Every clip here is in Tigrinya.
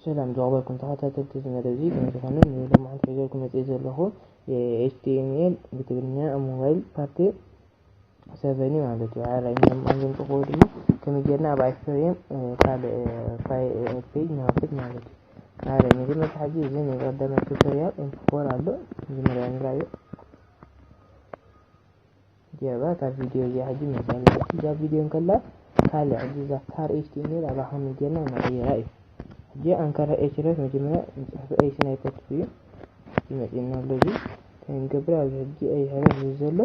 ሰላም ዝኸበርኩም ተኸታተልቲ እዚ መደብ እዚ፣ ከም ዝኾነ ንሎማዓንቲ ሒዘልኩም መፅእ ዘለኹ ኤች ቲ ኤም ኤል ብትግርኛ ኣብ ሞባይል ፓርት ሰቨን ማለት እዩ። ሓራይ ንሎም ኣንዘምፅኽዎ ድማ ከመይ ጌርና ኣብ ኣይፍሬም ካልእ ፋይ ፔጅ ንኸፍት ማለት እዩ። ሓራይ መጀመርታ ሕጂ እዚ ናይ ቀዳማይ ቱቶሪያል ኤምፒ ፎር ኣሎ፣ መጀመርያ ንራእዮ። ጀባ እታ ቪድዮ እዚኣ ሕጂ መፅያ ኣለች። እዛ ቪድዮ እንከላ ካልእ ሕጂ እዛ ታር ኤች ቲ ኤም ኤል ኣብኣ ከመይ ጌርና ንቕይራ እዩ። ሕጂ ኣንከር ኤች ረፍ መጀመርያ ንፅሕፊ ኤች ናይ ፐርት እዩ። ሕጂ መፂና ኣሎ እዚ እንታይ ንገብር ኣብዚ ሕጂ ኤች ረፍ ዝብል ዘሎ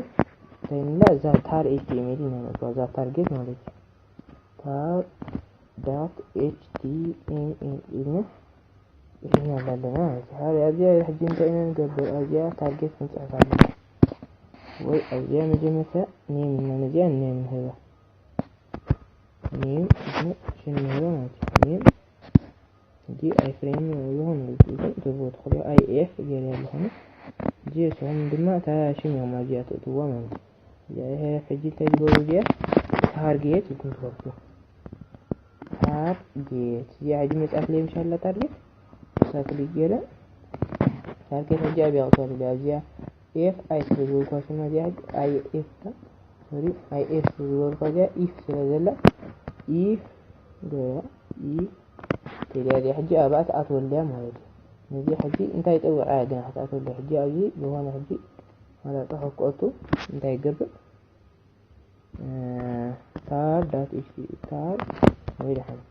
እንታይ ንብላ እዛ ታር ኤች ቲ ኤም ኤል ኢና ነጥዋ እዛ ታርጌት ማለት እዩ። ታር ዳት ኤች ቲ ኤም ኤል ኢልና ይህና ኣለና ማለት እዩ። ኣብዚኣ ሕጂ እንታይ ኢና ንገብር ኣብዚኣ ታርጌት ክንፅሕፍ ኣለና። ወይ ኣብዚኣ መጀመርታ ኔም እና ነዚኣ ኔም ንህባ ኔም ሽም ንህባ ማለት እዩ። ኔም ሕጂ ኣይፍሬም ዝኾነ ትህቦ ትኽእሉ ኣይ ኤፍ ገይረ ኣለኹ። ሕጂ እስኹም ድማ እታ ሽም እዮም ኣብዚኣ ትእትዋ ማለት እዩ። እዚኣ ሕጂ እንታይ ዝበሉ እዚኣ ታርጌት ኢልኩም ትኸፍቱ። ታርጌት እዚኣ ሕጂ መፅኣት ለይ ምሻላ ታርጌት እሳ ክሊክ ገይረ ታርጌት ሕጂ ኣብያ ቅፅወት እዚኣ ኤፍ ኣይ ስለ ዝበልኳ ሽማ እዚኣ ሕጂ ኣይ ኤፍ ሶሪ ኣይ ኤፍ ስለ ዝበልኳ እዚኣ ኢፍ ስለ ዘላ ኢፍ ገይራ ኢፍ ተዚኣ እዚኣ ሕጂ ኣብኣ ትኣትወልያ ማለት እዩ። ነዚ ሕጂ እንታይ ጠብቕ ኣያ ግና ክትኣትወልያ ሕጂ ኣብዚ ዝኾነ ሕጂ መረፃ ከክኦቱ እንታይ ይገብር ታር ዳት ኤች ቲ ታር ወይ ደሓን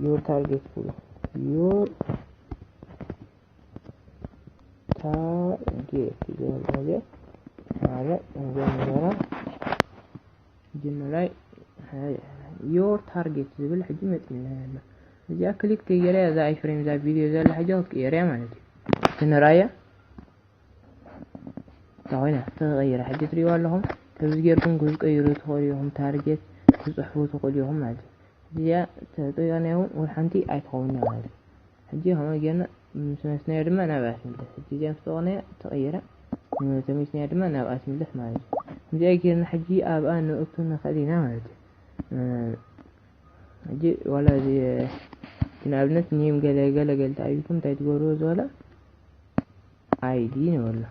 your target ክብሎ your target ዝብል ማለት ማለት እንዛ ነገራ ጅምላይ your target ዝብል ሕጂ መፅና ያለ እዚኣ ክሊክ ተገይራ እዛ ኣይፍሬም እዛ ቪድዮ ዘላ ሕጂ ክትቅየር እያ ማለት እዩ። ክንራያ እታ ኮይና ተቐይራ ሕጂ ትሪእዋ ኣለኹም። ከምዚ ጌርኩም ክትቀይሩ ትኽእሉ ኢኹም። ታርጌት ክትፅሕፉ ትኽእሉ ኢኹም ማለት እዩ። እዚኣ ተጠቂቕናዮ እውን ሓንቲ ኣይትኸውን እያ ማለት እዩ። ሕጂ ከምኡ ጌርና ምስ መስናዮ ድማ ናብኣ ትምለስ። ሕጂ እዚኣ ምስ ጠቕናያ ተቐይራ ተመሊስናያ ድማ ናብኣ ትምለስ ማለት እዩ። እዚኣ ጌርና ሕጂ ኣብኣ ንእቱ ንኽእል ኢና ማለት እዩ። ሕጂ ዋላ እዚ ንኣብነት ኔም ገለ ገለ ገለ ተኣቢኩም እንታይ ትገብርዎ ዝወላ ኣይዲ ንበሎ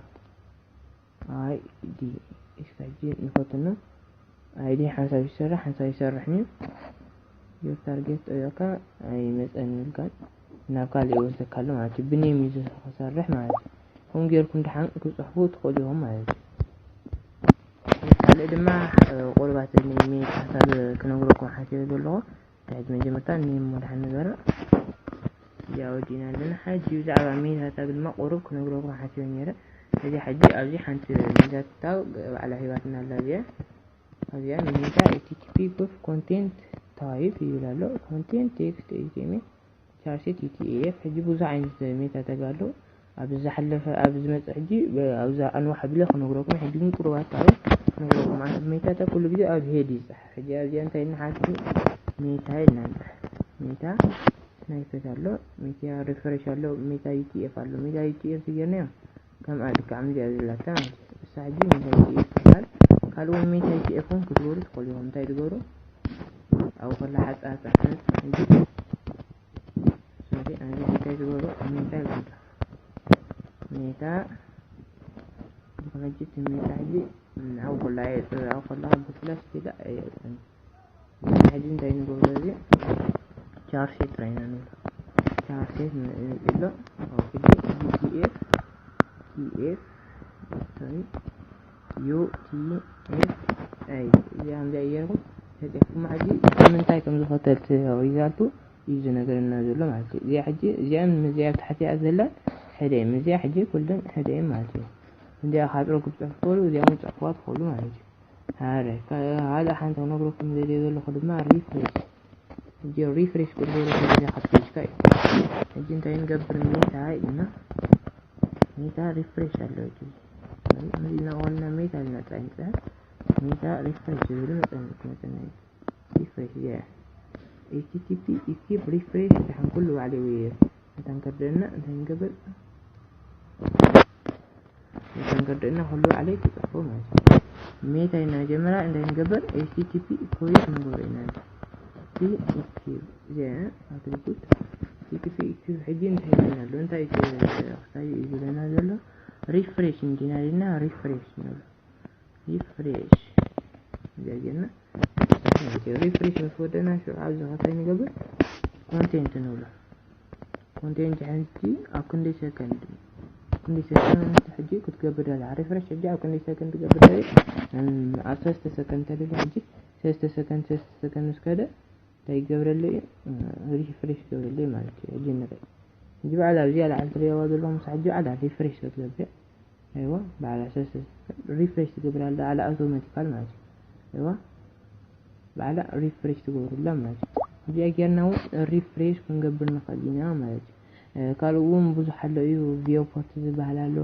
ኣይዲ እስካ ሕጂ ንፈትኖ ኣይዲ ሓንሳብ ይሰርሕ ሓንሳብ ይሰርሕ እዩ። ዮር ታርጌት ጠቢቕካ ኣይመፀን ኢልካን ናብ ካልእ ይወስደካ ኣሎ ማለት እዩ። ብኔም እዩ ዝሰርሕ ማለት እዩ። ከምኡ ጌርኩም ደሓን ክትፅሕፉ ትኽእሉ ኢኹም ማለት እዩ። ካልእ ድማ ቁርባት ሜታታት ክነግረኩም ሓሲበ ዘለኹ ሕጂ መጀመርታ ኔም መድሓን ንገራ እዚኣ ወዲእና ኣለና። ሕጂ ብዛዕባ ሜታታ ድማ ቁሩብ ክነግረኩም ሓሲበ ነይረ። እዚ ሕጂ ኣብዚ ሓንቲ ሜታታ ባዕላ ሂባትና ኣላ እዚኣ ኣብዚኣ ሜታ ኤች ቲ ቲ ፒ ኮፍ ኮንቴንት ታይፕ ይብል ኣሎ። ኮንቴንት ቴክስት ኤች ቲ ኤም ኤል ቻርሴት ዩ ቲ ኤፍ ሕጂ ብዙሕ ዓይነት ሜታ ተግ ኣሎ። ኣብ ዝሓለፈ ኣብ ዝመጽእ ሕጂ ኣብዛ ኣንዋሕ ኣቢለ ክነግረኩም ሕጂ ግን ቁሩባት ታሪኽ ክነግረኩም ማለት ሜታ ተግ ኩሉ ግዜ ኣብ ሄድ ይጽሓፍ። ሕጂ ኣብዚኣ እንታይ ንሓቲ ሜታ ኢልና ንጽሕፍ። ሜታ ስናይፐት ኣሎ፣ ሜታ ሪፍሬሽ ኣሎ፣ ሜታ ዩ ቲ ኤፍ ኣሎ። ሜታ ዩ ቲ ኤፍ ዝገርና እዮም ከም ኣድካ ዓምዚኣ ዘላታ ማለት እዩ። እሳ ሕጂ ሜታ ዩ ቲ ኤፍ ትበሃል። ካልእ እውን ሜታ ዩ ቲ ኤፍ እውን ክትገብሩ ትኽእሉ ኢኹም። እንታይ ትገብሩ ኣብኡ ከላ ሓፃ ሓፃ ሓፃ ሕጂ ሶሪ ኣዚ እንታይ ዝበሉ ሜታ ይብሉ ሜታ ብኸመጅት ሜታ ሕጂ ኣብ ኮላ ኣብ ኮላ ብፍላሽ ኪዳ ኣይእጥን ሕጂ እንታይ ንገብሮ እዚ ቻርሴት ጥራይ ኢና ንብሎ ቻርሴት ንብሎ ሕጂ ዩቲኤፍ ቲኤፍ ሶሪ ዩ ቲ ኤፍ ኣይ እዚኣ ከምዚኣ ጌርኩም ተፂሕኩም ሕጂ ንምንታይ ከም ዝኸተልቲ ሪዛልቱ እዩ ዝነገረና ዘሎ ማለት እዩ። እዚኣ ሕጂ እዚኣን ምስዚኣ ኣብ ታሕቲኣ ዘላን ሕደ እየን። ምስዚኣ ሕጂ ኩለን ሕደ እየን ማለት እዩ። እዚኣ ካብ ጥረ ክትፅሕፉ ትኽእሉ፣ እዚኣ እውን ፅሕፍዋ ትኽእሉ ማለት እዩ። ሓደ ካልእ ሓንቲ ክነግረኩም ዘድልዮ ዘለኹ ድማ ሪፍሬሽ ሕጂ ሪፍሬሽ ክትገብሩ ከለኹ እዚኣ ካብ ፔጅካ እዩ። ሕጂ እንታይ ንገብር ሜታ ኢልና ሜታ ሪፍሬሽ ኣሎ ሕጂ እዚ እናቆልና ሜታ ኢልና ጥራይ ንፅሕፍ ሜታ ሪፍሬሽ ዝብል መፀና እዩ። ሪፍሬሽ እዚኣ ኤች ቲ ቲ ፒ ኢኪፕ ሪፍሬሽ ደሓን ኩሉ ባዕሉ እዩ። መታን ከርደና እንታይ ንገብር መታን ከርደና ኩሉ ባዕለይ ትፅሕፎ ማለት እዩ። ሜታ ኢና መጀመርያ እንታይ ንገብር ኤች ቲ ቲ ፒ ኢኮይት ንገብሮ ኢና። ቲ ኢኪፕ እዚኣ ኣትሪቡት ይጥፊ። እቲ ሕጂ እንታይ ይብለና ኣሎ? እንታይ ተ-፣ እንታይ እዩ ዝብለና ዘሎ? ሪፍሬሽ እንዲና ኢልና ሪፍሬሽ ንብሎ። ሪፍሬሽ። እዚኣ ጌርና ሪፍሬሽ ምስ ወደና ሽዑ ኣብዚ ከታይ ንገብር? ኮንቴንት ንብሎ። ኮንቴንት ሕጂ ኣብ ክንደይ ሰከንድ? ክንደይ ሰከንድ ሕጂ ክትገብር ደላ? ሪፍሬሽ ሕጂ ኣብ ክንደይ ሰከንድ ትገብር ደላ? እም፣ ኣብ ሰለስተ ሰከንድ ተደለ ሕጂ ሰለስተ ሰከንድ፣ ሰለስተ ሰከንድ ምስ ከደ እንታይ ይገብረለይ እዩ? ሪፍሬሽ ይገብረለይ እዩ ማለት እዩ። ሕጂ ንርኢ። ሕጂ በዓል ኣብዚኣ ላዕሊ ትርእይዋ ዘለኹም ምሳ ሕጂ በዓል ሪፍሬሽ ክትገብር። ኣይዋ፣ በዓል ሰለስተ ሪፍሬሽ ትገብር ኣላ፣ በዓል ኣውቶማቲካል ማለት እዩ። ኣይዋ፣ በዓል ሪፍሬሽ ትገብሩላ ማለት እዩ። እዚኣ ጌርና እውን ሪፍሬሽ ክንገብር ንኽእል ኢና ማለት እዩ። እ፣ ካልእ እውን ብዙሕ ኣሎ እዩ፣ ቪዮፖርት ዝበሃል ኣሎ።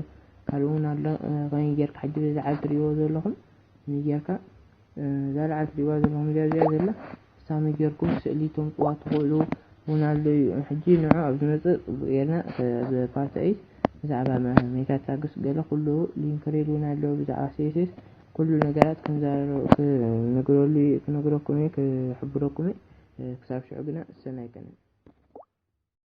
ካልእ እውን ኣሎ፣ እ፣ ከመይ ጌርካ ሕጂ ብዛዕባ ትርእይዎ ዘለኹም፣ ከመይ ጌርካ፣ እ፣ እዛ ላዕሊ ትርእይዋ ዘለኹም እዚኣ፣ እዚኣ ዘላ፣ ሳሚ ጌርኩም ስእሊ ተምጽዋ ትኽእሉ እውን ኣሎ እዩ። ሕጂ ንዑ ኣብ ዝመጽእ ጽቡቕ ጌርና፣ እ፣ ኣብ ፓርት ኤይት ብዛዕባ መ-፣ ሜታ ታግስ ገለ ኩሉ ሊንክ ሬድ እውን ኣሎ። ብዛዕባ ሲ ኤስ ኤስ ኩሉ ነገራት ክንዛረብ፣ ክነግረሉ፣ ክነግረኩም እየ፣ ክሕብረኩም እየ። እ፣ ክሳብ ሽዑ ግና ሰናይ ቀን።